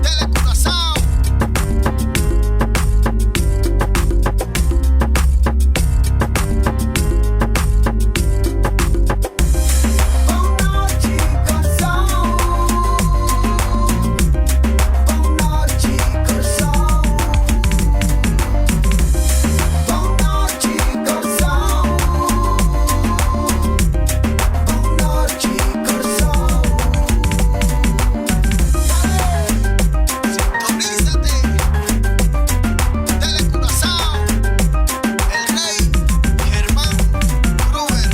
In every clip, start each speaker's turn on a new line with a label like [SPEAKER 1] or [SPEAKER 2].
[SPEAKER 1] Telecuraçao. Bon nochi Kòrsou. Bon nochi Kòrsou. Bon nochi Kòrsou. Bon nochi Kòrsou. Sintonízate. Telecuraçao. El Rey Germán Gruber.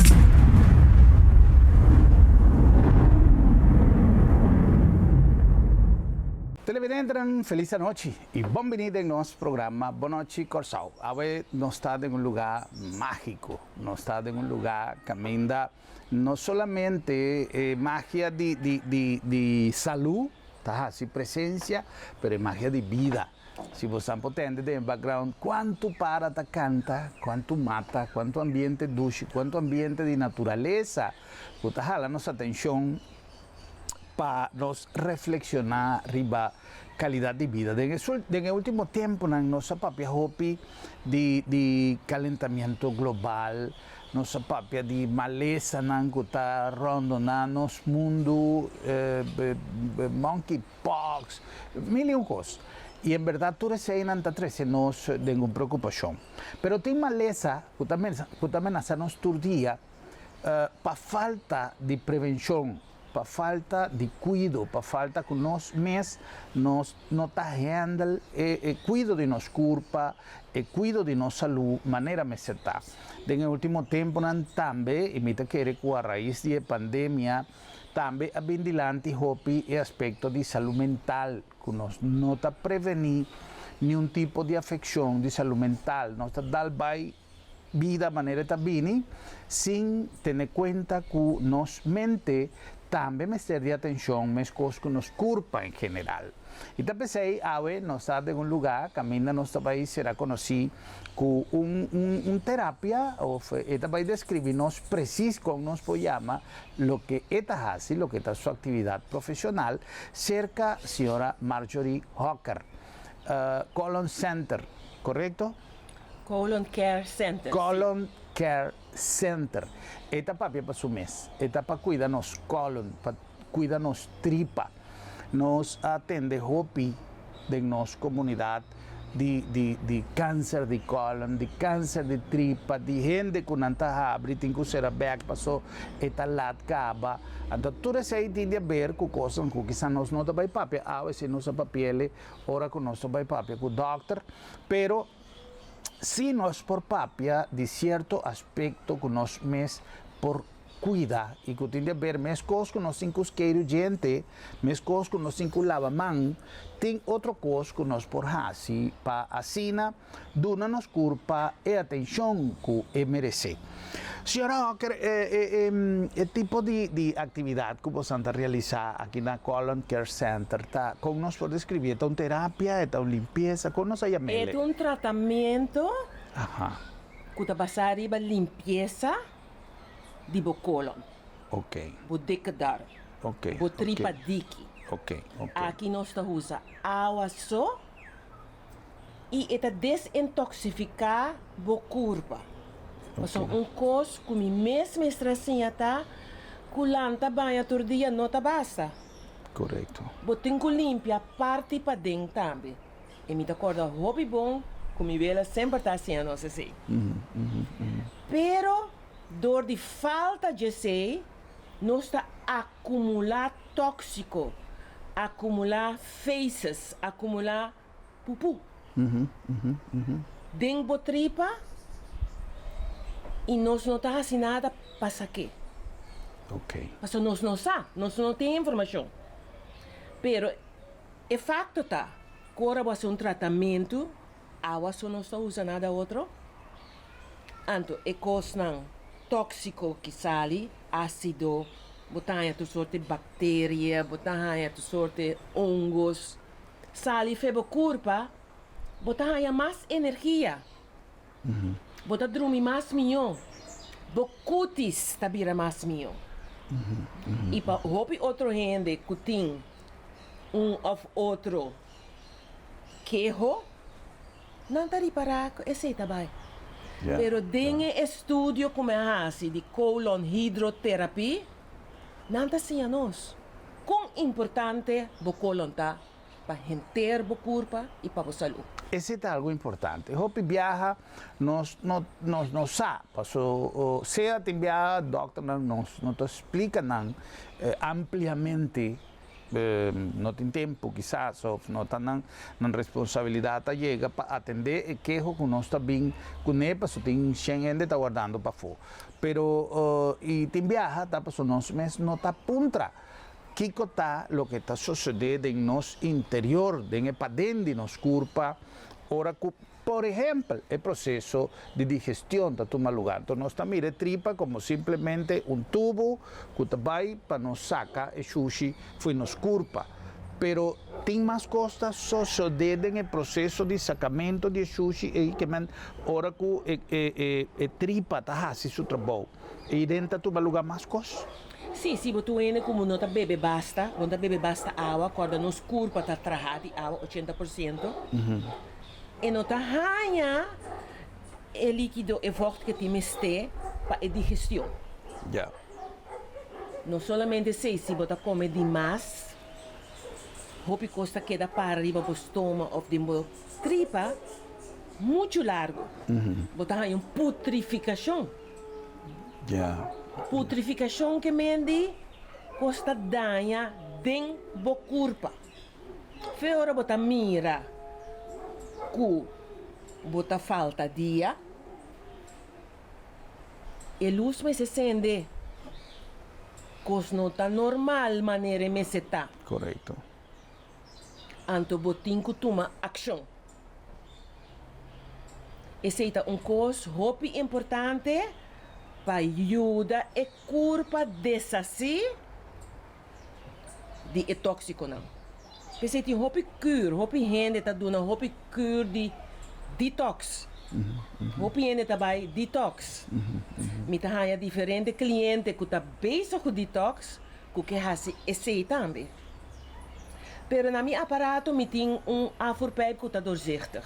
[SPEAKER 2] Televidentenan felis anochi y bon bini den nos programa Bonochi Corsou. Awe nos ta den un lugar magico, nos ta den un lugar caminda no solamente e magia di di di di salud ta haci presencia, pero e magia di bida. Si bo san por tende den e background cuanto para ta canta, cuanto mata, cuanto ambiente dushi, cuanto ambiente di naturalesa cu ta hala nos atencion pa nos reflexiona riba calidad di bida. Den e den e ultimo temponan nos a papia hopi di di calentamiento global, nos a papia di malesanan cu ta rondona nos mundo, monkey pox, mil y un cos. Y en berdad tur eseynan ta trece nos den un preocupacion. Pero tin malesa cu ta cu ta menasa nos tur dia pa falta di prevencion, pa falta di cuido, pa falta cu nos mes nos no ta handle e e cuido di nos curpa, e cuido di nos salud manera mester ta. Den e ultimo temponan tambe, y mi ta kere cu a raiz di e pandemia, Tambe a bin dilanti hopi e aspekto di salú mental, ku nos no ta prevení niun tipo di afekshon di salú mental. Nos ta dal bai bida manera e ta bini sin tene kuenta ku nos mente tambe mester di atenshon meskos ku nos kurpa en general. I ta p'esei awe nos ta den un lugá kaminda nos ta bai sera konosí ku un un terapia òf e ta bai deskribí nos presis kon nos por yama loke e ta hasi, loke ta su aktividat profeshonal serka señora Marjorie Hocker, Colon Center, korekto?
[SPEAKER 3] Colon Care Center, si.
[SPEAKER 2] Colon Care Center. E ta papia pa su mes, e ta pa kuida nos colon, pa kuida nos tripa. Nos a tende hopi den nos komunidat di di di kanser di kolon, di kanser di tripa, di hende ku nan ta habri tin ku sera bèk paso e ta lat kaba. Anto tur esei tin di aber ku kosnan ku kisas nos no ta bai papia awe si nos a papi'el ora ku nos ta bai papia ku dòkter, pero si nos por papia di sierto aspekto ku nos mes por Cuida y cu tin di haber mescos cu nos tin cu skeiru djente, mescos cu nos tin cu laba man, tin otro cos cu nos por haci pa asina duna nos curpa e atencion cu e merece. Señora Hocker, e tipo di actividad cu bosan ta realisa aki na Colon Care Center ta, con nos por describi? E ta un terapia, e ta un limpieza, con nos a yam'el?
[SPEAKER 3] E ta un tratamiento cu ta basa riba limpieza. di bo kolon, bo dikke darm, bo tripa diki. Aki nos ta usa awa so i e ta desintoksifiká bo kurpa. Pasobra un kos ku mi mes mester a siña ta ku lanta baña tur dia no ta basta. Bo tin ku limpia parti paden tambe. I mi ta kòrda hopi bon ku mi wela semper ta hasiña nos esei. Pero dor di falta djesei nos ta akumulá tóksiko, akumulá feces, akumulá pupú den bo tripa i nos no ta hasi nada pa sak'é. Pasobra nos no sa, nos no tin informashon. Pero E fakto ta ku ora bo hasi un tratamentu, awa so no sta usa nada otro. Anto e kosnan tóksiko ki sali, ásido, bo ta haña tur sorte bakteria, bo ta haña tur sorte hongos, sali fe bo kurpa, bo ta haña mas energia, bo ta drumi mas mihó, bo kutis ta bira mas mihó. I pa hopi otro hende ku tin. Un òf otro keho, nan ta ripará ku esei ta bai. Pero den e estudio ku mi a hasi di colon hydrotherapie, nan ta siña nos kon importante bo colon ta pa henter bo kurpa i pa bo salú.
[SPEAKER 2] Esei ta algu importante. Hopi biaha nos no nos no sa, paso sea tin biaha dòkternan nos no ta splika nan ampliamente, no tin tempu kisas òf no ta nan nan responsabilidat ta yega pa atendé e keho ku nos ta bin kuné paso tin shen hende ta wardando pafó. Pero i tin biaha ta paso nos mes no ta puntra Kiko ta loke ta sosodé den nos interior, den e paden di nos kurpa, ora ku, por ehèmpel, e proseso di digestion ta tuma lugá? Anto nos ta mira e tripa komo simplemente un tubu ku ta bai pa nos saka e shushi fo'i nos kurpa. Pero tin mas kos ta sosodé den e proseso di sakamentu di e shushi ei ke men ora ku e tripa ta hasi su trabou. Eiden ta tuma lugá mas kos.
[SPEAKER 3] Sí, si bo ta un hende ku bo no ta bebe basta, bo no ta bebe basta awa, kòrda nos kurpa ta traha di awa 80%, e no ta haña e líkido, e vògt ke tin mester pa e digestion.
[SPEAKER 2] Ya.
[SPEAKER 3] No solamente esei, si bo ta kome di mas, hopi kos ta keda para riba bo stoma òf den bo tripa muchu largu. Bo ta haña un putrifikashon.
[SPEAKER 2] Ya.
[SPEAKER 3] Putrifikashon ke mendi kos ta daña den bo kurpa. Fe ora bo ta mira ku bo ta falta dia, e lus mester sende. Kos no ta normal manera e mester ta.
[SPEAKER 2] Korekto.
[SPEAKER 3] Anto bo tin ku tuma akshon. Esei ta un kos hopi importante pa yuda e kurpa deshasí di e tóksikonan. P'esei tin hopi kür, hopi hende ta duna hopi kür di detox. Hopi hende ta bai detox. Mi ta haña diferente kliente ku ta bezig ku detox ku ke hasi esei tambe. Pero na mi aparato mi tin un afvoerpijp ku ta doorzichtig.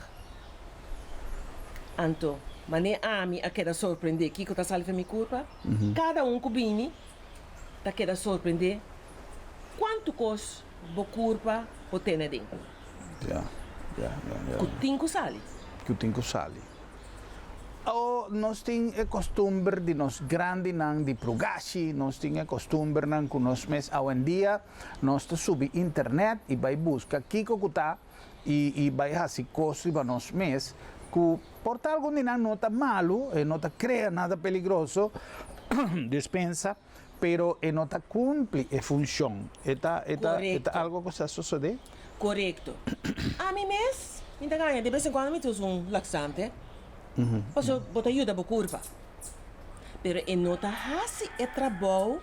[SPEAKER 3] Anto, manera ami a keda sorprendé kiko ta sali for mi kurpa, kada un ku bini ta keda sorprendé kuantu kos bo kurpa por tene aden.
[SPEAKER 2] Ya, ya, ya, ya.
[SPEAKER 3] Ku tin ku sali.
[SPEAKER 2] Ku tin ku sali. O nos tin e kostumber di nos grandinan di prugashi, nos tin e kostumbernan ku nos mes awendia nos ta subi internet i bai buska kiko ku ta i i bai hasi kos riba nos mes ku por ta algun di nan no ta malu, e no ta krea nada peligroso, dispensa, pero e no ta kumpli e funshon. E ta e ta e ta
[SPEAKER 3] Korekto.
[SPEAKER 2] algo ku sa sosodé?
[SPEAKER 3] Korekto. Ami mes mi ta gaña de bes en kuando mi ta usa un laksante pasobra bo ta yuda bo kurpa. Pero e no ta hasi e trabou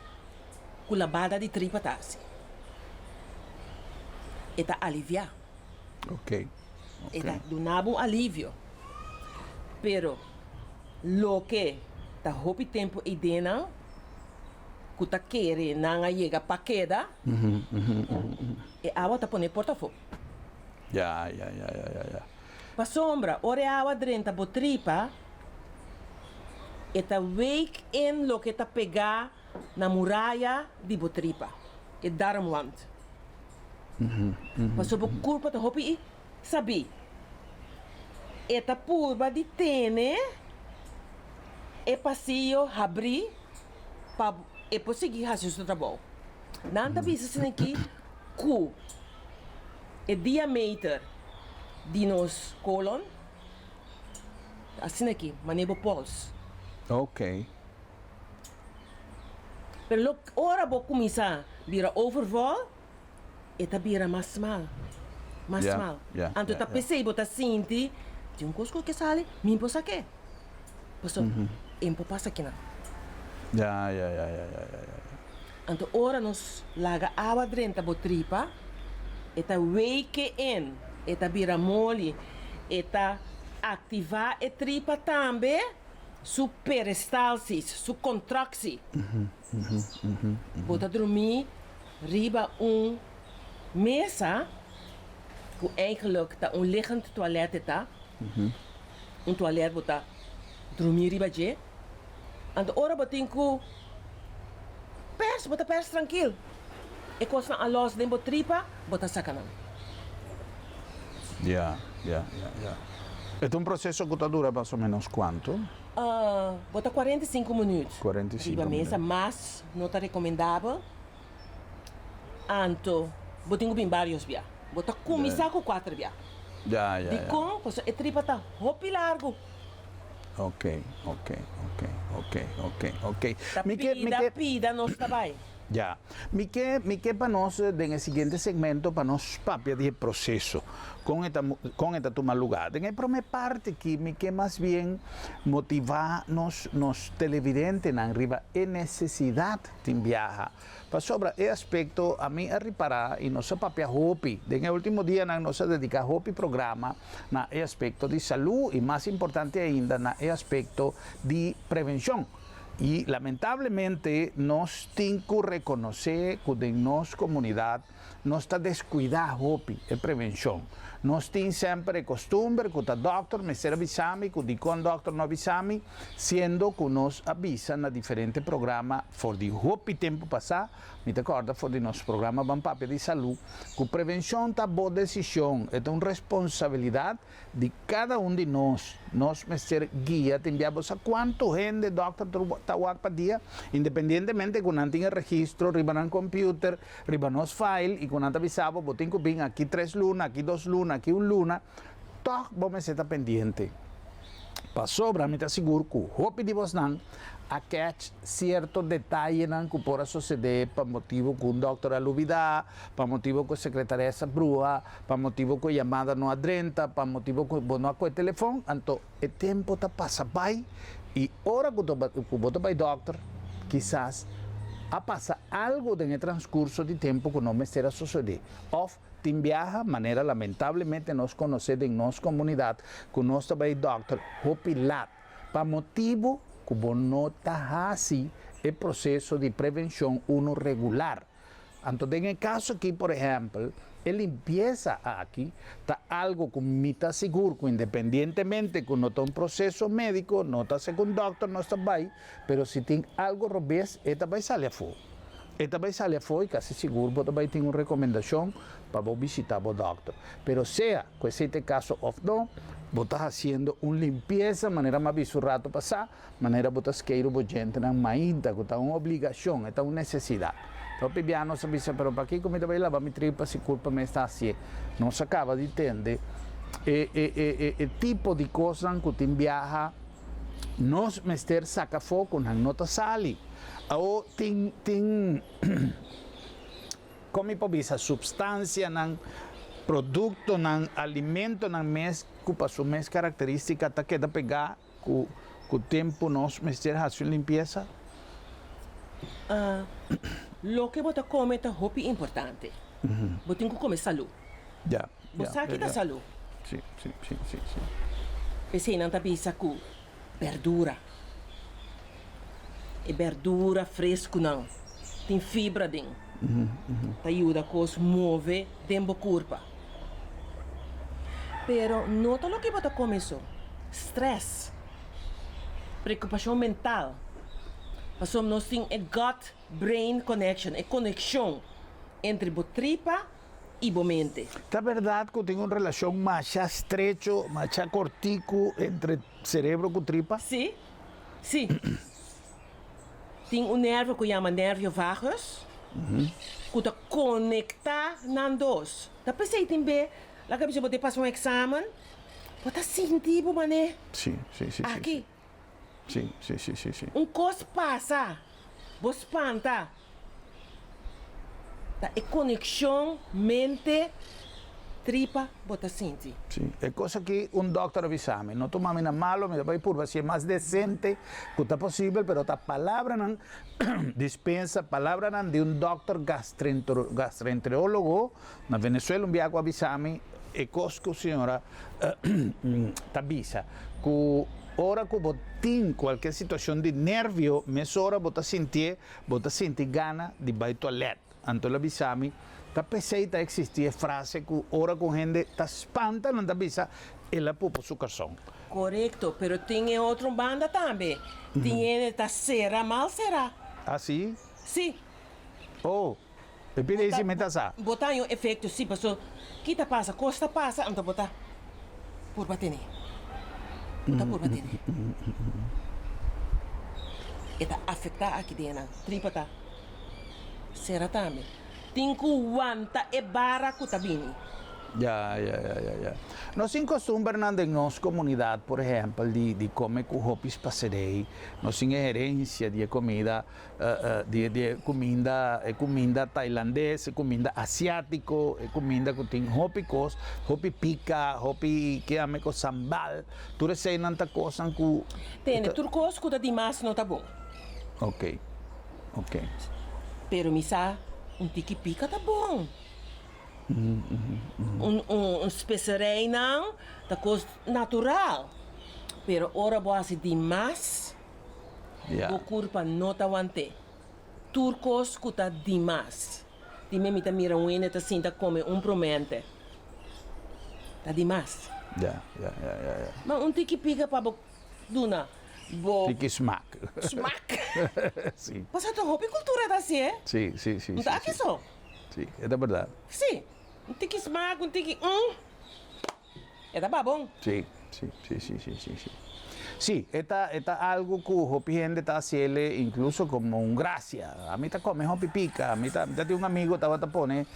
[SPEAKER 3] ku labada di tripa ta hasi. E ta aliviá.
[SPEAKER 2] Oké,
[SPEAKER 3] E ta
[SPEAKER 2] oké.
[SPEAKER 3] duna bo un alivio. Pero loke ta hopi tempu eidennan ku ta kere nan a yega pa keda, e awa ta pone porta afó.
[SPEAKER 2] Ya, ya, ya, ya, ya, ya.
[SPEAKER 3] Pasobra ora e awa drenta bo tripa, e ta week in loke ta pegá na muraya di bo tripa, e darmwand. Pasobra bo kurpa ta hopi sabí. E ta purba di tene e pasillo habrí pa e por sigui hasi su trabou. Nan ta bisa asina aki ku e diameter di nos kolon ta asina aki, manera bo pols.
[SPEAKER 2] Ok.
[SPEAKER 3] Pero lo ora bo kuminsá bira overvol, e ta bira mas smal, mas
[SPEAKER 2] Ya,
[SPEAKER 3] smal.
[SPEAKER 2] ya,
[SPEAKER 3] Anto
[SPEAKER 2] ya,
[SPEAKER 3] ta
[SPEAKER 2] ya.
[SPEAKER 3] p'esei bo ta sinti, tin un kos ku ke sali, mi por sak'é. Pasobra e por pasa kinan.
[SPEAKER 2] Ya, ya, ya, ya, ya, ya, ya.
[SPEAKER 3] Anto ora nos laga awa drenta bo tripa, e ta weke in, e ta bira moli, e ta aktivá e tripa tambe su peristalsis, su kontraksi. Bo ta drumí riba un. Mesa, ku eigenlijk ta un liggend toilet e ta, un toilet bo ta drumi riba dje, anto ora bo tin ku pers, bo ta pers trankil, e kosnan a los den bo tripa, bo ta saka nan.
[SPEAKER 2] Ya, ya, ya, ya. E ta un proseso ku ta dura mas o menos kuantu?
[SPEAKER 3] Bo ta 45 minuut
[SPEAKER 2] 45
[SPEAKER 3] riba mesa,
[SPEAKER 2] minuut.
[SPEAKER 3] Mas no ta rekomendabel. Anto bo tin ku bin barios bia. Bo ta kuminsá ku kuater bia.
[SPEAKER 2] Ya, ya, ya.
[SPEAKER 3] Dikon? Pasobra e tripa ta hopi largu.
[SPEAKER 2] Ok, ok, ok, ok, ok, ok.
[SPEAKER 3] Ta
[SPEAKER 2] Mi ke, mi
[SPEAKER 3] pida,
[SPEAKER 2] ke.
[SPEAKER 3] pida nos ta bai.
[SPEAKER 2] Ya. Mi ke, mi ke pa nos den e siguiente segmento pa nos papia di e proseso, kon e ta, kon e ta tuma lugá. Den e promé parti aki mi ke mas bien motivá nos, nos televidentenan riba e nesesidat tin biaha. Pasobra e aspekto ami a ripará i nos a papia hopi. Den e último dianan nos a dediká hopi programa na e aspekto di salú i mas importante ainda na e aspekto di prevenshon. I lamentablemente nos tin ku rekonosé ku den nos komunidat nos ta deskuidá hopi e prevenshon. Nos tin semper e kostumber ku ta dòkter mester a bisa mi, ku dikon dòkter no a bisa mi, siendo ku nos a bisa na diferente programa for di hopi tempu pasá, mi ta kòrda for di nos programa Ban Papia di Salú, ku prevenshon ta bo desishon, e ta un responsabilidat Di kada un di nos, nos mester guia tin bia bo sa kuantu hende dòkter ta wak pa dia, independientemente ku nan tin e registro riba nan computer, riba nos file i ku nan ta bisa bo, bo tin ku bin aki tres luna, aki dos luna, aki un luna, tòg bo mester ta pendiente. Pasobra mi ta sigur ku hopi di bosnan a catch sierto detayenan ku por a sosede pa motibu ku un dòkter a lubida, pa motibu ku e sekretaresa bruha, pa motibu ku e yamada no a drenta, pa motibu ku bo no a kohe telefòn, anto e tempu ta pasa bai i ora ku ku bo ta bai dòkter kisas a pasa algu den e transkurso di tempu ku no mester a sosodé òf Tin biaha, manera lamentablemente nos konosé den nos komunidat, ku nos ta bai dòkter hopi lat pa motibu ku bo no ta hasi e proseso di prevenshon unu regular. Anto den e kaso aki, por ehèmpel, e limpiesa aki ta algu ku mi ta sigur ku independientemente ku no ta un proseso médiko, no ta segun dòkter nos ta bai, pero si tin algu robes e ta bai sali afó. E ta bai sali afó i kasi sigur bo ta bai tin un rekomendashon pa bo bishitá bo dòkter. Pero sea ku esei ta e kaso òf no, bo ta hasiendo un limpiesa manera mi a bisa un rato pasá, manera bo ta skeiru bo djentenan mainta ku ta un obligashon, e ta un nesesidat. Hopi bia nos a bisa, pero pakiko mi ta bai laba mi tripa si kurpa mes ta hasié? Nos a kaba di tende e e e e tipo di kosnan ku tin biaha nos mester saka afó ku nan no ta sali. Awo tin tin kon mi por bisa supstansianan, produktonan, alimentonan mes ku pa su mes karakteristika ta keda pegá ku ku tempu nos mester hasi un limpiesa?
[SPEAKER 3] Loke bo ta kome ta hopi importante. Bo tin ku kome salú. Bo sa ki ta salú?
[SPEAKER 2] Sí, sí, sí, sí, sí.
[SPEAKER 3] P'esei nan ta bisa ku berdura. E berdura freskunan tin fibra den, ta yuda kos move den bo kurpa. Pero no ta loke bo ta kome so, strès, preokupashon mental, pasobra nos tin e gut brain connection, e konekshon entre bo tripa i bo mente.
[SPEAKER 2] Ta bèrdat ku tin un relashon masha estrecho, masha kortiku entre serebro ku tripa?
[SPEAKER 3] Sí, sí. Tin un nervio ku yama nervio vagus ku ta konektá nan dos. Ta p'esei tin be laga bisa bo ta pasa un eksamen, bo ta sinti bo manera
[SPEAKER 2] Sí, sí, sí, sí.
[SPEAKER 3] aki.
[SPEAKER 2] Sí, sí, sí, sí, sí.
[SPEAKER 3] Un kos pasa, bo spanta. Ta e konekshon mente tripa bo ta sinti.
[SPEAKER 2] Sí, e kos aki un dòkter a bisa mi, no tuma mi na malo, mi ta bai purba si e mas desente ku ta posibel, pero ta palabranan dispensa, palabranan di un dòkter gastrenterólogo na Venezuela un biaha ku a bisa mi e kos ku señora ta bisa, ku ora ku bo tin kualke situashon di nervio mesora bo ta sintié. Bo ta sinti gana di bai toilet. Anto el a bisa mi, Ta p'esei ta eksistí e frase ku ora ku hende ta spanta nan ta bisa el a pupa su karson.
[SPEAKER 3] Korekto, pero tin e otro banda tambe. Tin hende ta sera mal será.
[SPEAKER 2] Ah sí?
[SPEAKER 3] Sí.
[SPEAKER 2] Oh, e pidi ei si mi ta sa.
[SPEAKER 3] Bo ta haña un efekto, sí, paso ki ta pasa? Kos ta pasa, anto bo ta purba tene. Bo ta purba tene. E ta afektá aki den nan. Tripa ta sera tambe. Tin ku wanta e bara ku ta bini.
[SPEAKER 2] Ya, ya, ya, ya, ya. Nos tin kostumbernan den nos komunidat, por ehèmpel, di di kome ku hopi spaserei. Nos tin e herensia di e komida, di di e kuminda, e kuminda tailandes, e kuminda asiátiko, e kuminda ku tin hopi kos, hopi pika, hopi ke yama e kos sambal. Tur eseinan ta kosnan ku.
[SPEAKER 3] Tene, tur kos ku ta dimas no ta bon.
[SPEAKER 2] Oke, oke.
[SPEAKER 3] Pero mi sa un tiki pika ta bon. Un un speserijnan ta kos natural. Pero ora bo hasi dimas, bo kurpa no ta want'é. Tur kos ku ta dimas. Dime mi ta mira un hende ta sinta kome un promente. Ta dimas. Ma un tiki pika pa bo duna bo.
[SPEAKER 2] Tiki smak.
[SPEAKER 3] Smak.
[SPEAKER 2] Si.
[SPEAKER 3] Pasobra ta hopi kultura ta hasi e.
[SPEAKER 2] Si, si, si.
[SPEAKER 3] No ta aki so.
[SPEAKER 2] Si, e ta berdad.
[SPEAKER 3] Si. Un tiki smak, un tiki un. E ta babon.
[SPEAKER 2] Si, si, si, si, si, si, si. Si, e ta, e ta algu ku hopi hende ta hasiele inkluso komo un grasia. Ami ta kome hopi pika. Mi ta, mi ta tin un amigo tabata pone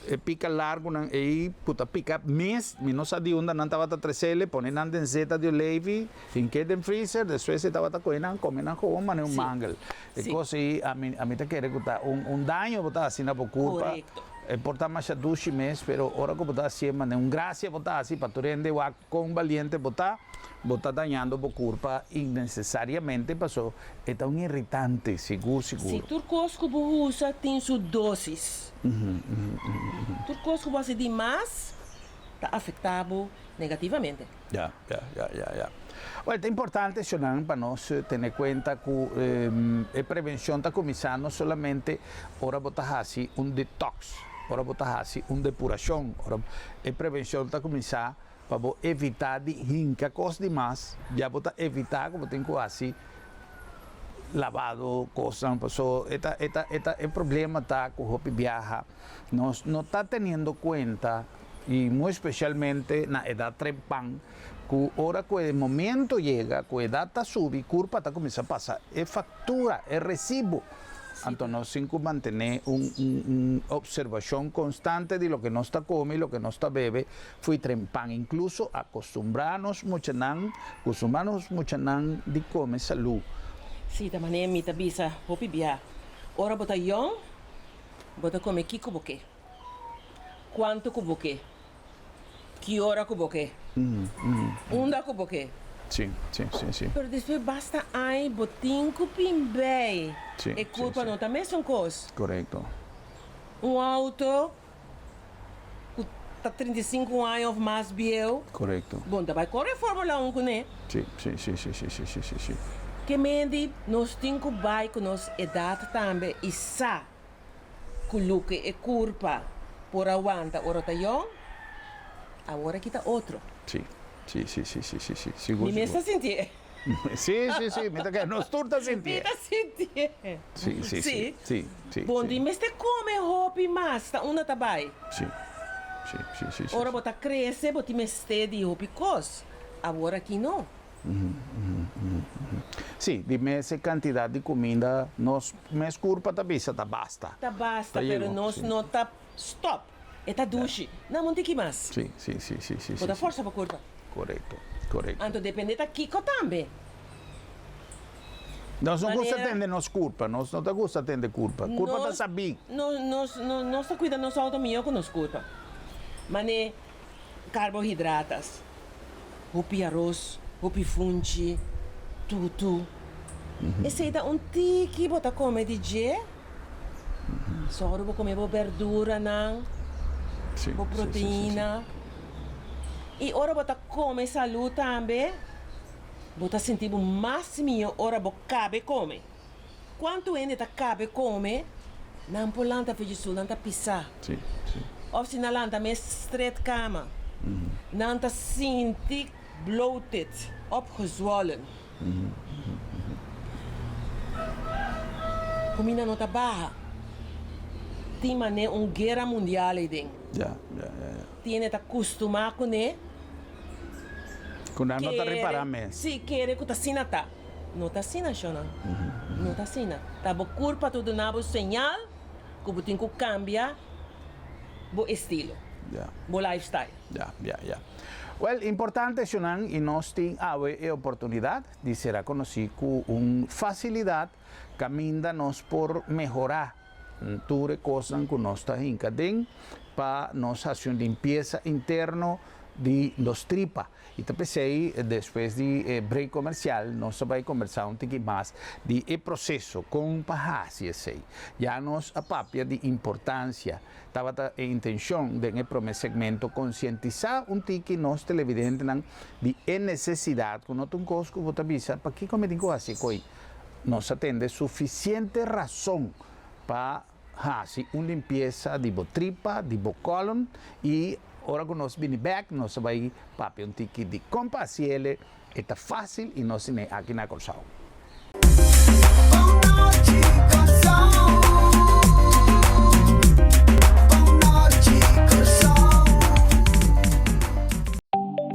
[SPEAKER 2] e pika largunan ei ku ta pika mes, mi no sa di unda nan tabata tresele, pone nan den zeta di oleifi, hink'é den freezer, despues e tabata kohe nan kome nan gewoon manera un mangel. E kos ei ami, ami ta kere ku ta un, un daño bo ta hasi na bo kurpa. E por ta masha dushi mes, pero ora ku bo ta hasié manera un grasia bo ta hasi pa tur hende wak kon baliente bo ta, bo ta dañando bo kurpa innesesariamente paso e ta un irritante, sigur sigur.
[SPEAKER 3] Si tur kos ku bo usa tin su dosis. Tur kos ku bo hasi di mas ta afektá bo negativamente.
[SPEAKER 2] Ya, ya, ya, ya, ya. Well, ta importante, Shonan, pa nos tene cuenta cu e prevencion ta cuminsa no solamente ora bo ta haci un detox, ora bo ta haci un depuracion, ora e prevencion ta cuminsa pa bo evita di hinca cos di mas, ya bo ta evita cu bo tin cu haci lavado cosnan, paso e ta, e ta, e ta, e problema ta cu hopi biaha nos no ta teniendo cuenta y muy especialmente na edad trempan cu ora cu e momento yega cu edad ta subi curpa ta cuminsa pasa e factura, e recibo, anto nos tin cu mantene un un observacion constante di loke nos ta come y loke nos ta bebe fui trempan, incluso acostumbra nos muchanan, custumbra nos muchanan di come salud.
[SPEAKER 3] Si ta manera mi ta bisa hopi bia, ora bo ta yong bo ta come kico bo ke. Kuantu ku bo ke? Ki ora ku bo ke? Unda ku bo ke?
[SPEAKER 2] Sí, sí, sí, sí.
[SPEAKER 3] Pero despues basta aña bo tin ku bin bei.
[SPEAKER 2] Sí,
[SPEAKER 3] E kurpa no ta mesun kos.
[SPEAKER 2] Korekto.
[SPEAKER 3] Un outo ku ta 35 aña òf mas bieu.
[SPEAKER 2] Korekto.
[SPEAKER 3] Bon ta bai kore Formula Un kuné.
[SPEAKER 2] Sí, sí, sí, sí, sí, sí, sí, sí, sí.
[SPEAKER 3] Ke mende nos tin ku bai ku nos edat tambe i sa. Ku loke e kurpa por a wanta ora ta yòn, awor a kita otro.
[SPEAKER 2] Sí, sí, sí, sí, sí, sí, sí, sigur,
[SPEAKER 3] Mi mes
[SPEAKER 2] sigur.
[SPEAKER 3] ta sintié.
[SPEAKER 2] Sí, sí, sí, mi ta kere, nos tur ta sintié.
[SPEAKER 3] Mi ta sintié.
[SPEAKER 2] Sí, sí, sí, sí, sí,
[SPEAKER 3] Bon
[SPEAKER 2] sí.
[SPEAKER 3] di mester kome hopi mas, ta unda ta bai.
[SPEAKER 2] Sí, sí, sí, sí, sí,
[SPEAKER 3] Ora
[SPEAKER 2] sí.
[SPEAKER 3] bo ta krese bo tin mester di hopi kos, awor aki no.
[SPEAKER 2] Sí, di mes e cantidad di cuminda nos mes curpa ta bisa ta basta.
[SPEAKER 3] Ta basta, pero nos no ta stop. E ta dushi. Nan un tiki mas.
[SPEAKER 2] Sí, sí, sí, sí, sí.
[SPEAKER 3] Bo ta forsa bo curpa.
[SPEAKER 2] Corecto, corecto.
[SPEAKER 3] Anto depende ta kico tambe.
[SPEAKER 2] Nos no gusta tende nos curpa, nos no ta gusta tende curpa. Curpa ta sabí.
[SPEAKER 3] Nos, nos, nos ta cuida nos auto mihor cu nos curpa. Mane carbohidratas. Hopi aros, hopi funchi, tutu. Esei ta un tiki bo ta kome di dje. Sòru bo kome bo berduranan, bo proteina. I ora bo ta kome salú tambe, bo ta sinti bo mas mihó ora bo kabe kome. Kuantu hende ta kabe kome? Nan por lanta for dje stoel, nan ta pisá. Òf si nan lanta mes stret kama, nan ta sinti bloated, opgezwollen. Kuminda no ta baha. Tin manera un guera mundial ei den. Tin ta kustumá kuné.
[SPEAKER 2] Ku nan no ta ripará mes.
[SPEAKER 3] Sí, kere ku ta asina ta. No ta asina, shonnan. No ta asina. Ta bo kurpa ta duna bo señal ku bo tin ku kambia bo estilo, bo lifestyle.
[SPEAKER 2] Ya, ya, ya. Wèl, importante, shonnan, i nos tin awe e oportunidat di sera konosí ku un fasilidat kaminda nos por mehorá tur e kosnan ku nos ta hinka den pa nos hasi un limpiesa interno di nos tripa. I ta p'esei despues di e break komersial nos ta bai kombersá un tiki mas di e proseso kon pa hasi esei. Ya nos a papia di importansia, tabata e intenshon den e promé segmento konsientisá un tiki nos televidentenan di e nesesidat ku no ta un kos ku bo ta bisa pakiko mi tin ku hasi koi. Nos a tende sufisiente rason pa hasi un limpiesa di bo tripa, di bo kolon i ora ku nos bini bèk nos a bai papia un tiki di kon pa hasiele, e ta fásil i nos tene aki na Kòrsou.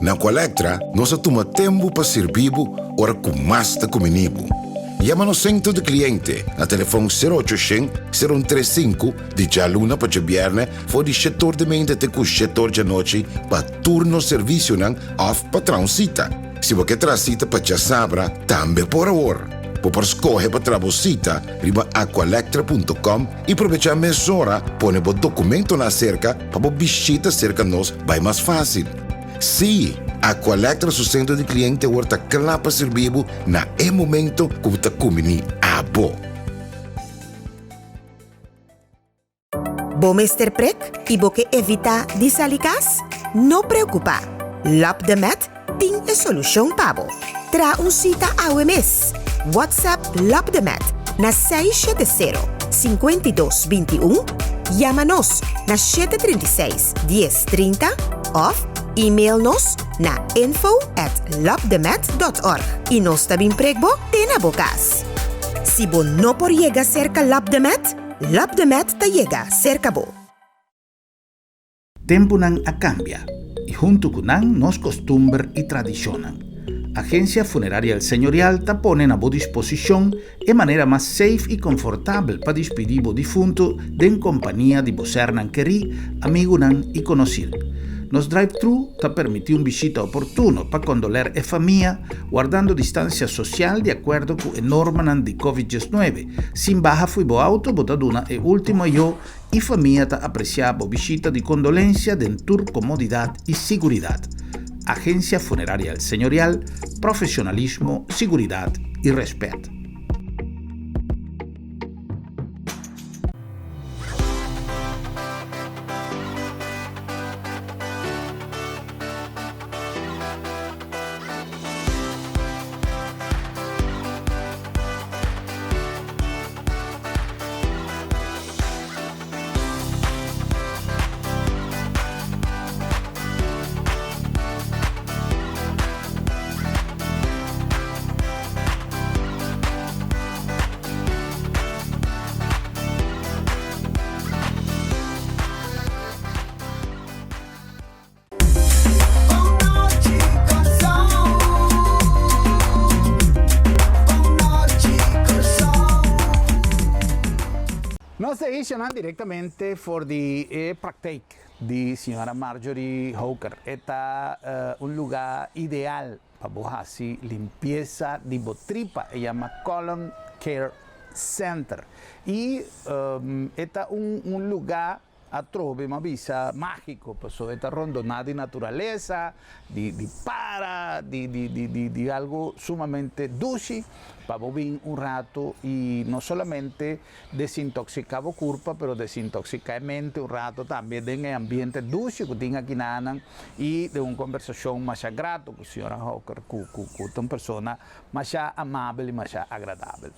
[SPEAKER 4] Na Aqualectra nos a tuma tempu pa sirbi bo ora ku mas ta kumini bo. Yama nos sentro di kliente na telefon sero ocho shen, sero un tres sinku di djaluna pa djabièrnè for di shetor di mente te ku shetor djanochi pa tur nos servisionan òf pa traha un sita. Si bo ke traha sita pa djasabra tambe por awor. Bo por skohe pa traha bo sita riba aqualectra punto com i probechá mesora pone bo dokumentonan aserka pa bo bishita serka nos bai mas fásil. Sí, Aqualectra su sentro di kliente awor ta kla pa sirbi bo na e momento ku bo ta kumbiní abo.
[SPEAKER 5] Bo mester prek i bo ke evitá di sali kas? No preokupá! Lap de Met tin e solushon pa bo. Traha un sita awe mes! WhatsApp Lap de Met na 670 52 21, yama nos na 736 10 30 òf email nos na info at lapdemet.org i nos ta bin prek bo te na bo kas. Si bo no por yega serka Lap de Met, Lap de Met ta yega serka bo.
[SPEAKER 2] Tempunan a kambia i huntu ku nan nos kostumber i tradishonnan. Agensia Funeraria El Señorial ta pone na bo disposishon e manera mas safe i konfortabel pa dispidí bo difuntu den kompania di bo sernan kerí, amigunan i konosir. Nos drive-thru ta permití un bishita oportuno pa kondoler e famia, wardando distansia sosial di akuerdo ku e normanan di Covid 19. Sin baha fo'i bo auto bo ta duna e último ayó I famia ta apresiá bo bishita di kondolensia den tur komodidat i siguridat. Agensia Funeraria El Señorial, profesionalismo, siguridat i rèspèt. Nos ta ishanan directamente for di e praktijk di señora Marjorie Hoker. E ta un lugar ideal pa bo haci limpieza di bo tripa. E yama Colon Care Center. Y e ta un lugar Atrobe m'a bisa mágiko, pasobra e ta rondoná di naturalesa, di di para, di di di di di algu sumamente dushi pa bo bin un ratu i no solamente desintoksiká bo kurpa, pero desintoksiká e mente un ratu tambe den e ambiente dushi ku tin akinanan i den un kombersashon masha grato ku señora Hawker ku ku ku ta un persona masha amabel i masha agradabel.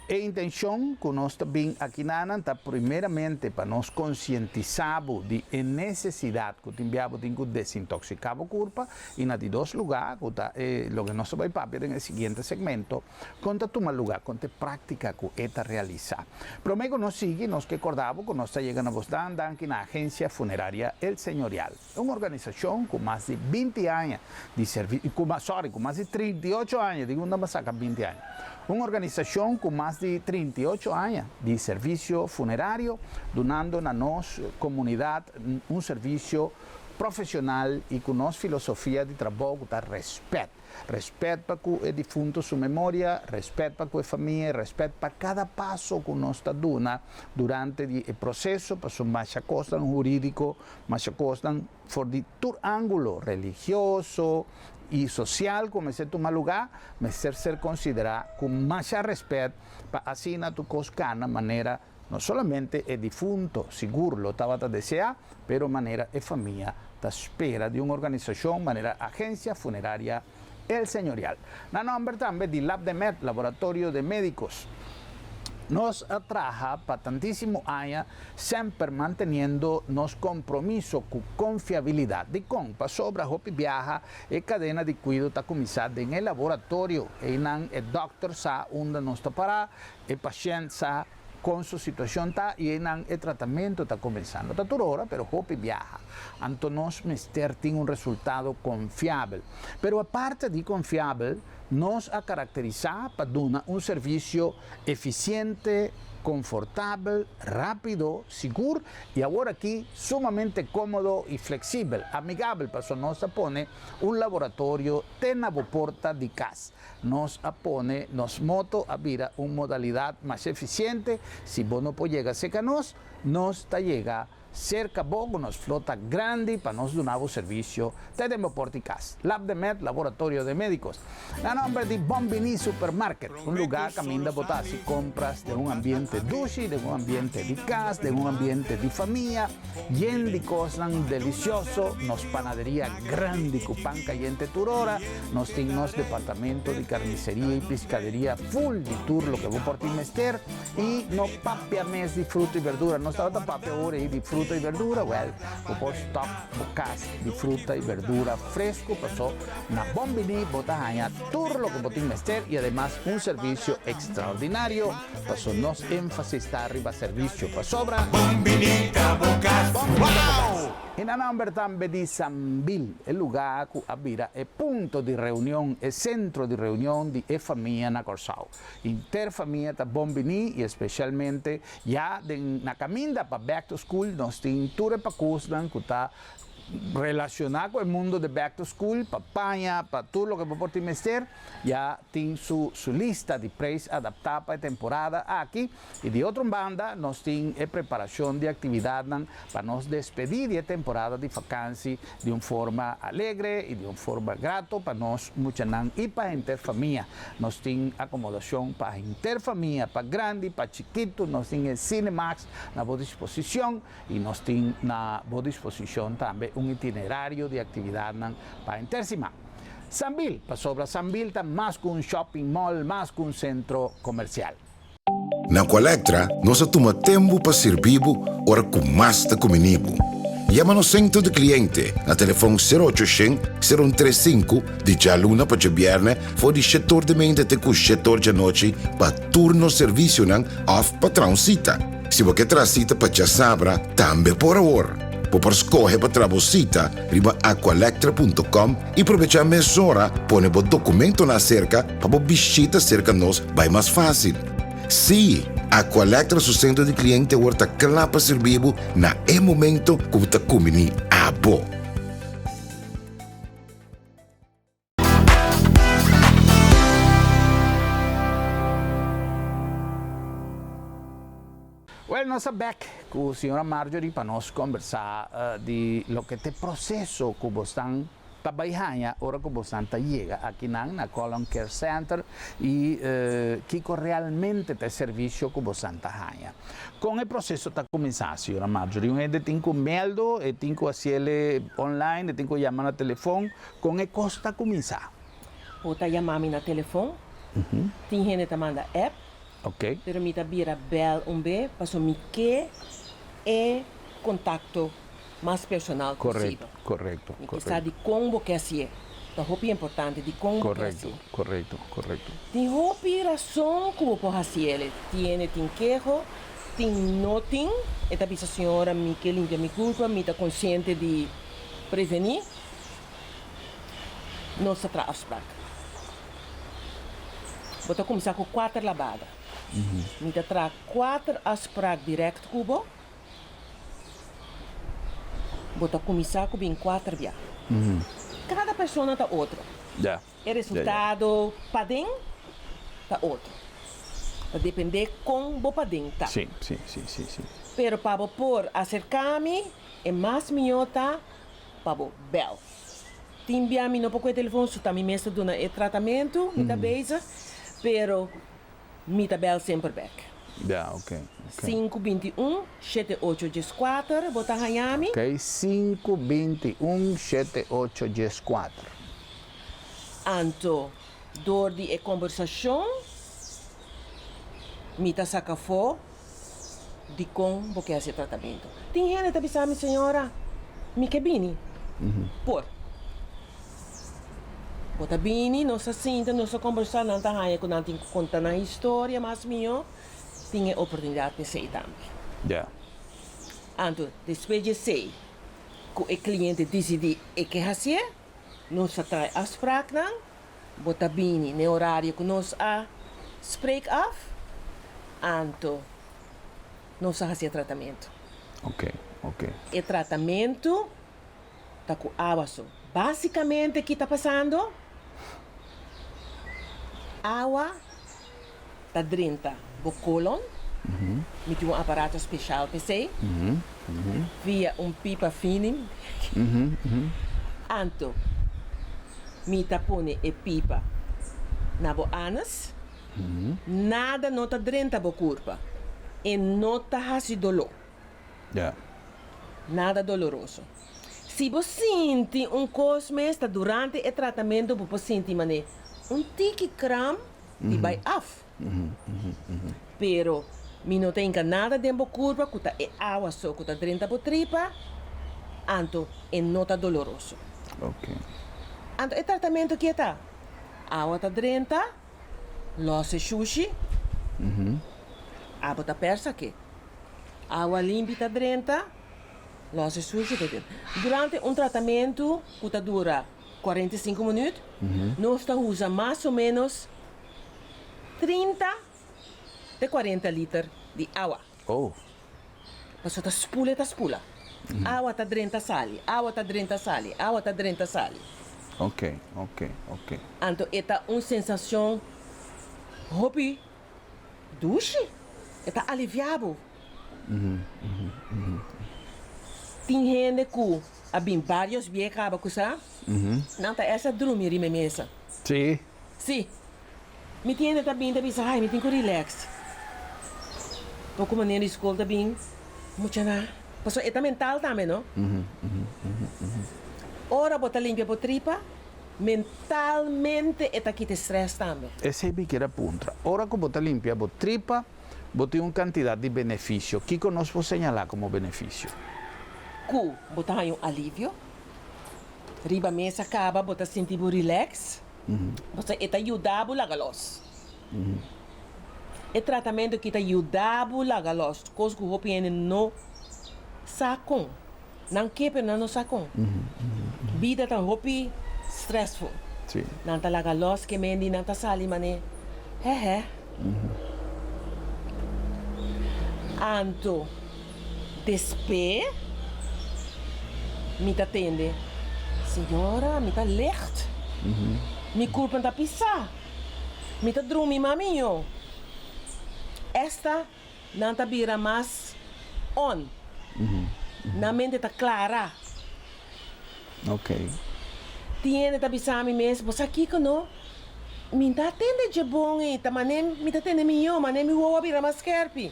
[SPEAKER 2] E intencion cu nos ta bin akinanan ta primeramente pa nos concientisa bo di e necesidad cu tin bia bo tin cu desintoxica bo curpa y na di dos luga cu ta e loke nos ta bay papia den e siguiente segmento con ta tuma luga, con ta e practica cu e ta realisa. Prome cu nos sigui nos ke corda bo cu nos ta yega na bos dan danki na Agencia Funeraria El Señorial. Un organisashon ku mas di 20 aña di servi, ku mas, sorry, ku mas di 38 aña, di unda bo a saka 20 aña? Un organisashon ku mas di 38 aña di servisio funerario, dunando na nos komunidat un servisio profesional i ku nos filosofia di trabou ku ta rèspèt. Respet pa ku e difunto su memoria, respet pa ku e famia i respet pa kada paso ku nos ta duna durante di e proseso, pasobra masha kosnan hurídiko, masha kosnan for di tur ángulo, religioso i sosial ku mester tuma lugá, mester ser konsiderá ku masha respet pa asina tur kos kana manera No solamente e difunto sigur lo tabata deseá, pero manera e famia ta spera di un organisashon manera Agencia Funeraria El Señorial. Na nòmber tambe di Labdemed, Laboratorio de Médicos. Nos a traha pa tantísimo aña semper manteniendo nos kompromiso ku konfiabilidat. Dikon? Pasobra hopi biaha e kadena di kuido ta kuminsá den e laboratorio. Einan e dòkter sa unda nos ta pará, E pashènt sa kon su situashon ta i einan e tratamentu ta kuminsá. No ta tur ora, pero hopi biaha. Anto nos mester tin un resultado konfiabel. Pero aparte di konfiabel, nos a karakterisá pa duna un servisio efisiente, konfortabel, rápido, sigur i awor aki sumamente kómodo i fleksibel, amigabel, pasobra nos ta pone un laboratorio te na bo porta di kas. Nos a pone nos moto a bira un modalidad mas eficiente, si bo no por yega cerca nos, nos ta yega cerca bo cu nos flota grandi pa nos duna bo servicio te den bo porta y cas. Labdemed, Laboratorio de Medicos. Na nomber di Bon Bini Supermarket, un lugar caminda bo ta haci compras den un ambiente dushi, den un ambiente di cas, den un ambiente di famia, yen di cosnan delicioso, nos panaderia grandi cu pan cayente tur ora, Nos tin nos departamento di carniceria y piscaderia full di tur loke bo por tin mester y no papia mes di fruta y verdura. Nos tabata papia ora ey di fruta y verdura, wel, bo por stock bo cas di fruta y verdura fresco paso na Bon Bini bo ta haña tur loke bo tin mester y ademas un servicio extraordinario paso nos enfasis ta riba servicio pasobra
[SPEAKER 6] Bon Bini ta bo cas.
[SPEAKER 2] Bon Bini ta bo cas. I nan nomber tambe di Sambil, e lugá ku a bira e punto di reunion, e sentro di reunion di e famia na Kòrsou. Henter famia ta bon biní i espesialmente ya den na kaminda pa back to school nos tin tur e pakusnan ku ta relashoná ku e mundo di back to school, pa paña, pa tur loke bo por tin mester, ya tin su su lista di preis adaptá pa e temporada aki. I di otro un banda nos tin e preparashon di aktividatnan pa nos despedí di e temporada di fakansi di un forma alegre i di un forma grato pa nos muchanan i pa henter famia. Nos tin akomodashon pa henter famia, pa grandi, pa chikitu, nos tin e Cinemax na bo disposishon i nos tin na bo disposishon tambe un itinerario di aktividatnan pa henter siman. Sambil, pasobra Sambil ta mas ku un shopping mall, mas ku un sentro komersial.
[SPEAKER 4] Na Aqualectra nos a tuma tempu pa sirbi bo ora ku mas ta kumini bo. Yama nos sentro di kliente na telefòn sero ocho shen, sero un tres sinku di djaluna pa djabièrnè for di shetor di mente te ku shetor djanochi pa tur nos servisionan òf pa traha un sita. Si bo ke traha sita pa djasabra tambe por awor. Bo por skohe pa traha bo sita riba aqualectra punto com i probechá mesora pone bo dokumentonan aserka pa bo bishita serka nos bai mas fásil. Sí, Aqualectra su sentro di kliente awor ta kla pa sirbi bo na e momento ku bo ta kumbiní abo.
[SPEAKER 2] Well, nos ta bek ku señora Marjorie pa nos kombersá di loke ta e proseso ku bosnan ta bai haña ora ku bosnan ta yega akinan na Colon Care Center i kiko realmente ta e servisio ku bosnan ta haña. Kon e proseso ta kuminsá, señora Marjorie? Un hende tin ku meldo, e tin ku hasiel online, e tin ku yama na telefon, kon e kos ta kuminsá?
[SPEAKER 3] Bo ta yama mi na telefon, tin hende ta manda app.
[SPEAKER 2] Ok.
[SPEAKER 3] Pero mi ta bira bèl un be paso mi ke e kontakto mas personal posibel.
[SPEAKER 2] Korekto, korekto,
[SPEAKER 3] Mi ke sa dikon bo ke hasié. Ta hopi importante dikon bo ke hasié.
[SPEAKER 2] Korekto, korekto, korekto.
[SPEAKER 3] Tin hopi rason ku bo por hasié. Tiene tin keho, tin no tin. E ta bisa señora mi ke limpia mi kurpa, mi ta konsiente di prevení. Nos ta traha afsprak. Bo ta kuminsá ku kuater labada. Mi ta traha kuater afsprak dirèkt ku bo. Bo ta kuminsá ku bin kuater bia. Kada persona ta otro. E resultado paden ta otro. Ta dependé kon bo paden ta. Pero pa bo por aserká mi, e mas mihó ta pa bo bèl. Tin bia mi no por kohe telefon, su ta mi mes ta duna e tratamentu, mi ta bezig, pero mi ta bèl semper bèk.
[SPEAKER 2] Ya, ok, ok.
[SPEAKER 3] 521 7814 bo ta haña mi.
[SPEAKER 2] Ok, 521 7814.
[SPEAKER 3] Anto, dor di e kombersashon, mi ta saka afó Dikon bo ke hasi e tratamentu? Tin hende ta bisa mi, Señora, mi ke bini. Por. Bo ta bini, nos ta sinta, nos ta kombersá, nan ta haña ku nan tin ku konta nan historia mas mihó, tin e oportunidat pa esei tambe.
[SPEAKER 2] Ya.
[SPEAKER 3] Anto, despues di esei, ku e kliente disidí e ke hasié, nos ta trae afspraknan. Bo ta bini n'e orario ku nos a spreek af, anto nos a hasi e tratamentu.
[SPEAKER 2] Ok, ok.
[SPEAKER 3] E tratamentu ta ku awa so. Basikamente ki ta pasando? Awa ta drenta bo kolon, mi tin un aparato speshal p'esei, via un pipa fini, anto mi ta pone e pipa na bo anus, nada no ta drenta bo kurpa, e no ta hasi doló. Nada doloroso. Si bo sinti un kos mes ta durante e tratamentu bo por sinti manera un tiki kram di bai af. Pero mi no ta hinka nada den bo kurpa ku ta e awa so ku ta drenta bo tripa, anto e no ta doloroso. Anto e tratamentu ke ta? Awa ta drenta, lòs e shushi, abo ta pèrs ake. Awa limpi ta drenta, lòs e shushi ta drenta. Durante un tratamentu ku ta dura 45 minuut, nos ta usa mas o menos 30 te 40 liter di awa.
[SPEAKER 2] Oh.
[SPEAKER 3] Pasobra ta spula e ta spula. Awa ta drenta sali, awa ta drenta sali, awa ta drenta sali.
[SPEAKER 2] Ok, ok, ok.
[SPEAKER 3] Anto e ta un sensacion hopi Dushi, e ta alivia bo. Tin hende ku a bin varios bie kaba ku sa, nan ta esa drumi riba e mesa.
[SPEAKER 2] Sí.
[SPEAKER 3] Sí. Mi tin hende ta bin ta bisa, ai, mi tin ku relax. Poko manera di skol ta bin, mucha na, pasobra e ta mental tambe, no? Ora bo ta limpia bo tripa, Mentalmente e ta kita e stress tambe.
[SPEAKER 2] Esei mi kier a puntra. Ora ku bo ta limpia bo tripa, bo tin un kantidat di benefisio. Kiko nos por señalá komo benefisio?
[SPEAKER 3] Ku bo ta haña un alivio. Riba mesa kaba bo ta sinti bo relax. Pasobra e ta yuda bo laga los. E tratamentu aki ta yuda bo laga los. Kos ku hopi hende no sa kon. Nan ke pero nan no sa kon. Bida ta hopi stressful. Nan ta laga los ke mendi nan ta sali mane hehe. Anto despe mi ta tende, Señora mi ta licht. Mi kurpa ta pisa. Mi ta drumi mami yo. Esta Nan ta bira mas on. Nan mente ta clara.
[SPEAKER 2] Ok.
[SPEAKER 3] Tin hende ta bisa mi mes, bo sa kico no? Mi ta tende dje bon ei, ta mane mi ta tende mihó, mane mi wowo a bira mas skerpi.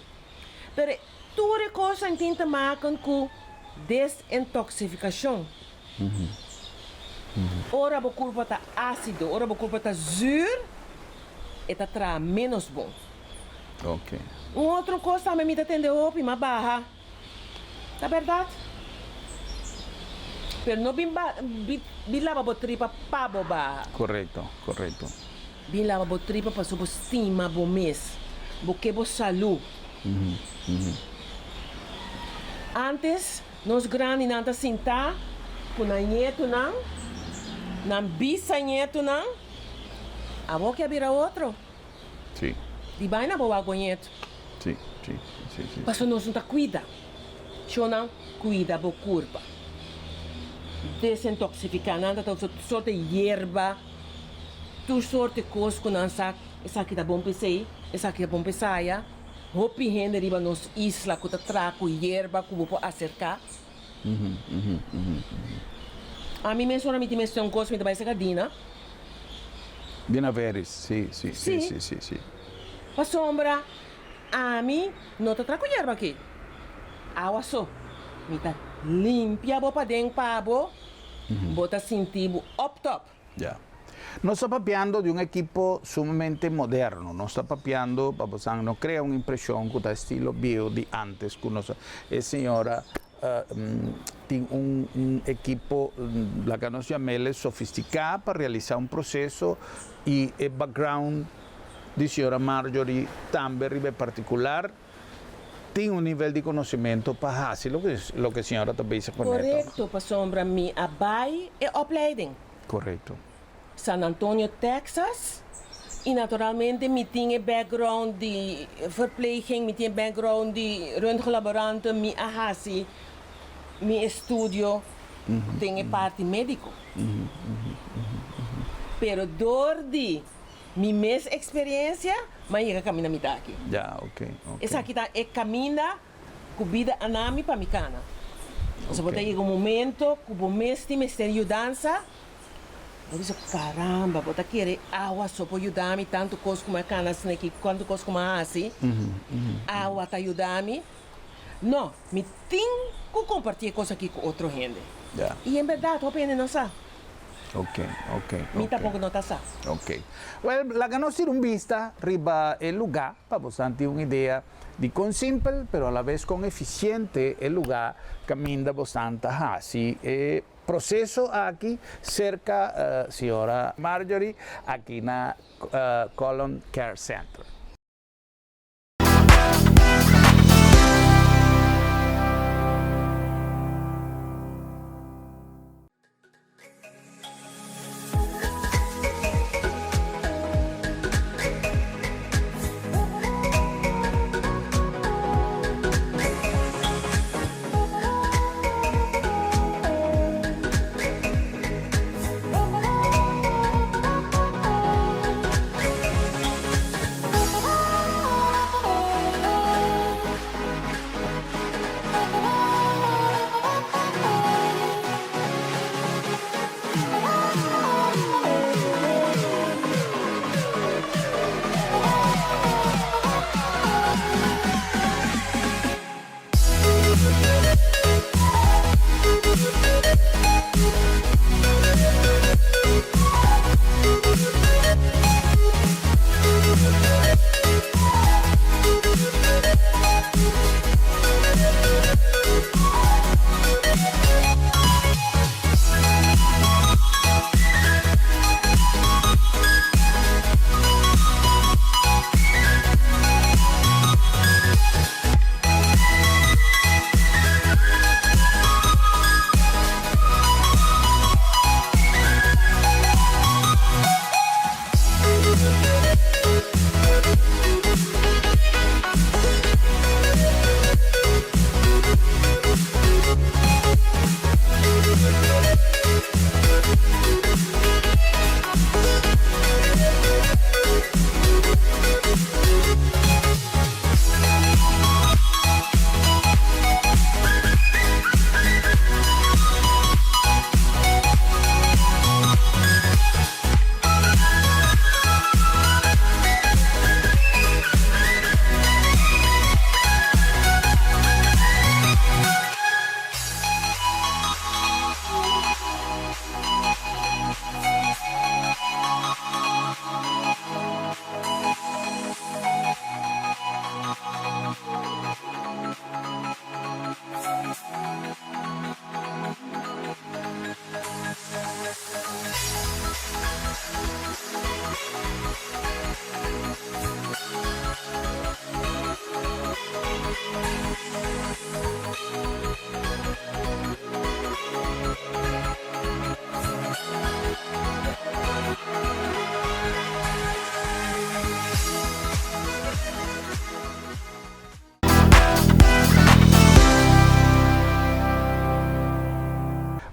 [SPEAKER 3] Pero tur e cosnan tin te maken cu desintoxificacion. Ora bo curpa ta acido, ora bo curpa ta zuur, e ta traha menos bon.
[SPEAKER 2] Ok.
[SPEAKER 3] Un otro kos tambe mi ta tende hopi, m'a baha. Ta bèrdat. Pero no bin ba bin laba bo tripa pa bo baha.
[SPEAKER 2] Korekto, korekto.
[SPEAKER 3] Bin laba bo tripa pasobra bo stima bo mes. Bo ke bo salú. Antes nos grandinan ta sintá ku nan ñetunan, nan bisañetunan, awor ke a bira otro.
[SPEAKER 2] Sí.
[SPEAKER 3] Di baina bo wak bo ñetu.
[SPEAKER 2] Sí, sí, sí, sí.
[SPEAKER 3] Pasobra nos no ta kuida. Shownan kuida bo kurpa. Desintoksifiká. Nan ta ta usa tur sorte yerba, tur sorte kos ku nan sa esaki ta bon pa esei, esaki ta bon pa esaya. Hopi hende riba nos isla ku ta traha ku yerba ku bo por aserká. Ami mes ora mi tin mester un kos mi ta bai saka Dina.
[SPEAKER 2] Dina Veris, si, si, si, si, si, si.
[SPEAKER 3] Pasobra ami no ta traha ku yerba aki. Awa so. Mi ta limpia bo paden pa bo, bo ta sinti bo op top.
[SPEAKER 2] Ya. Nos ta papiando di un ekipo sumamente moderno. Nos ta papiando pa bosan no krea un impreshon ku ta estilo bieu di antes ku nos e señora tin un un ekipo laga nos yam'el sofistiká pa realisá un proseso i e background di señora Marjorie tambe riba e partikular tin un nivel di konosementu pa hasi loke loke señora ta bezig ku neto.
[SPEAKER 3] Korekto, pasobra mi a bai e opleiding.
[SPEAKER 2] Korekto.
[SPEAKER 3] San Antonio, Texas, i naturalmente mi tin e background di verpleging, mi tin e background di röntgenlaborante, mi a hasi mi estudio den e parti médiko. Pero dor di Mi mes experiencia, m'a yega caminda mi ta aki.
[SPEAKER 2] Ya, ok, ok.
[SPEAKER 3] Esaki ta e caminda cu bida a na mi pa mi cana. Pasobra bo ta yega un momento cu bo mes tin mester yudansa, bo bisa, caramba, bo ta kere awa so por yuda mi, tanto cos cu mi a cana asina aki, cuanto cos cu mi a haci, awa ta yuda mi. No, mi tin cu comparti e cos aki cu otro hende.
[SPEAKER 2] Ya.
[SPEAKER 3] Y en berdad hopi hende no sa.
[SPEAKER 2] Ok, ok, ok.
[SPEAKER 3] Mi tampoco no ta sa.
[SPEAKER 2] Ok. Well, laga nos tira un bista riba e lugá pa bosan tin un idea di kon simpel pero alabes kon efisiente e lugá kaminda bosan ta hasi e proseso aki serka señora Marjorie aki na Colon Care Center.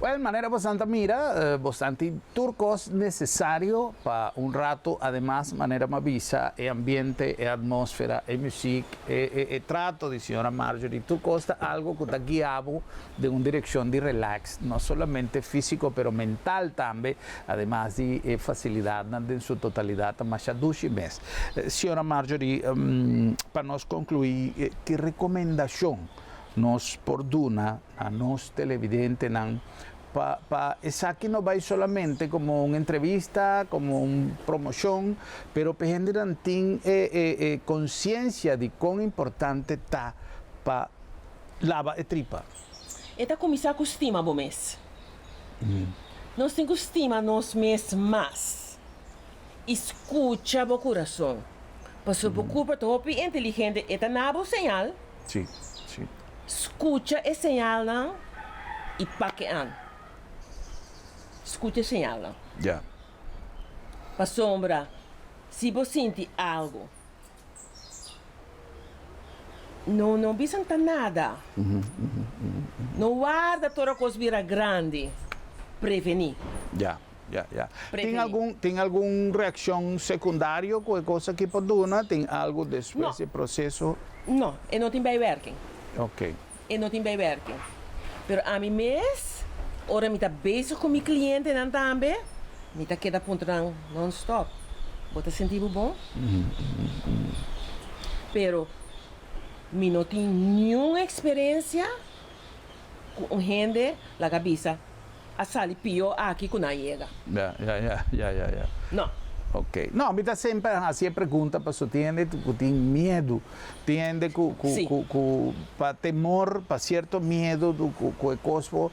[SPEAKER 2] Well, manera bosan ta mira, bosan tin tur kos nesesario pa un rato, ademas manera mi a bisa, e ambiente, e atmósfera, e muzik, e e e trato di señora Marjorie, tur kos ta algo ku ta guia bo den un direkshon di relax, no solamente físiko pero mental tambe, ademas di e fasilidatnan den su totalidat ta masha dushi mes. Señora Marjorie, pa nos konkluí, ki rekomendashon nos por duna na nos televidentenan pa pa esaki no bai solamente komo un entrevista, komo un promoshon, pero pa e hendenan tin e e e konsiensia di kon importante ta pa laba e tripa.
[SPEAKER 3] E ta kuminsá ku stima bo mes. Nos tin ku stima nos mes mas i skucha bo kurason. Pasobra bo kurpa ta hopi inteligente, e ta na bo señal.
[SPEAKER 2] Sí, sí.
[SPEAKER 3] Skucha e señalnan i pak e an. Skucha e señalnan.
[SPEAKER 2] Ya.
[SPEAKER 3] Pasobra si bo sinti algu, no no bisa ta nada. No warda tur e kos bira grandi. Prevení.
[SPEAKER 2] Ya, ya, ya. Tin
[SPEAKER 3] Prevení.
[SPEAKER 2] algun, tin algun reakshon sekundario ku e kos aki por duna? Tin algu despues
[SPEAKER 3] No.
[SPEAKER 2] di e proseso?
[SPEAKER 3] No, e no tin bijwerking.
[SPEAKER 2] Ok.
[SPEAKER 3] E no tin bijwerking. Pero ami mes, ora mi ta bezig ku mi klientenan tambe, mi ta keda puntra nan non-stop, Bo ta sinti bo bon? Pero mi no tin niun eksperensia ku un hende laga bisa a sali pió aki ku nan yega.
[SPEAKER 2] Ya, ya, ya, ya, ya, ya.
[SPEAKER 3] No.
[SPEAKER 2] Ok. No, mi ta semper hasi e pregunta paso tin hende ku tin miedu, tin hende ku, ku,
[SPEAKER 3] Sí.
[SPEAKER 2] ku, ku pa temor, pa sierto miedu ku, ku e kos por,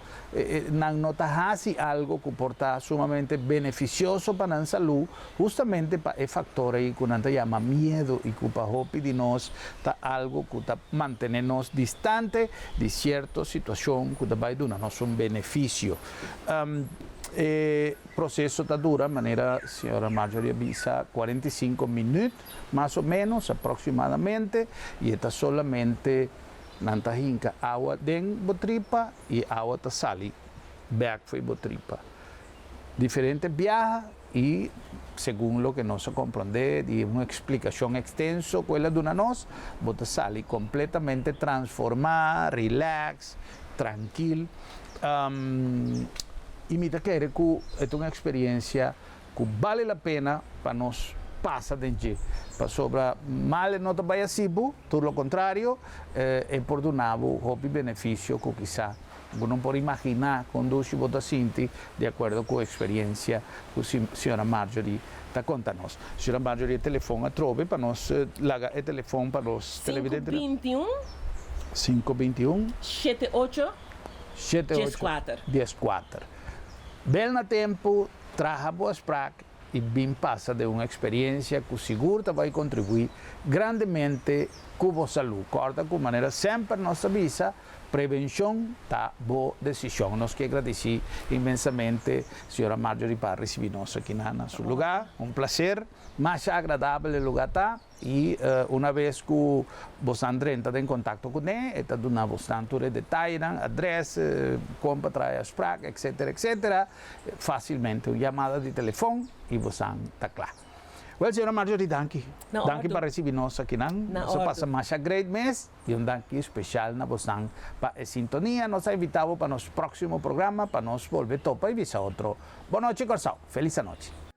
[SPEAKER 2] nan no ta hasi algo ku por ta sumamente benefisioso pa nan salú, justamente pa e faktor ei ku nan ta yama miedu i ku pa hopi di nos ta algo ku ta mantene nos distante di sierto situashon ku ta bai duna nos un benefisio. E proseso ta dura, manera señora Marjorie a bisa, 45 minüt, mas o ménos, aproksimadamente, i e ta solamente nan ta hinka awa den bo tripa i awa ta sali bèk fo'i bo tripa. Diferente biaha i segun loke nos a komprondé di un eksplikashon ekstenso ku el a duna nos, bo ta sali kompletamente transformá, rilèks, trankil. I mi ta kere ku e ta un eksperiensia ku bale la pena pa nos pasa den dje, pasobra mal e no ta bai hasi bo, tur lo kontrario, e por duna bo hopi benefisio ku kisá bo no por imaginá kon dushi bo ta sinti di akuerdo ku eksperiensia ku señora Marjorie ta konta nos. Señora Marjorie e telefon atrobe pa nos laga e telefon pa nos televidentenan.
[SPEAKER 3] Sinku binti un.
[SPEAKER 2] Sinku binti un.
[SPEAKER 3] Shete ocho.
[SPEAKER 2] Shete
[SPEAKER 3] Dies
[SPEAKER 2] ocho.
[SPEAKER 3] kuater.
[SPEAKER 2] 14. Bel na tempu, traha bo afsprak i bin pasa den un eksperensia ku sigur ta bai kontribuí grandemente ku bo salú. Kòrda ku manera semper nos ta bisa, prevenshon ta bo desishon. Nos ke gradisí inmensamente señora Marjorie pa risibí nos aki na su lugá. Un plaser, masha agradabel e lugá ta. I una bes ku bosan drenta den kontakto kuné, e ta duna bosnan tur e detayenan, adrès, kon pa traha e afsprak, etsetera, etsetera. Fásilmente un yamada di telefòn i bosan ta kla. Wèl, señora Marjorie, danki.
[SPEAKER 3] Na
[SPEAKER 2] Danki
[SPEAKER 3] òrdu.
[SPEAKER 2] pa risibí nos akinan.
[SPEAKER 3] Na
[SPEAKER 2] Nos a pasa
[SPEAKER 3] òrdu.
[SPEAKER 2] masha great mes. I un danki speshal na bosnan pa e sintonia. Nos a invitá bo pa nos próksimo programa pa nos bolbe topa i bisa otro. Bon nochi, Kòrsou. Felis anochi.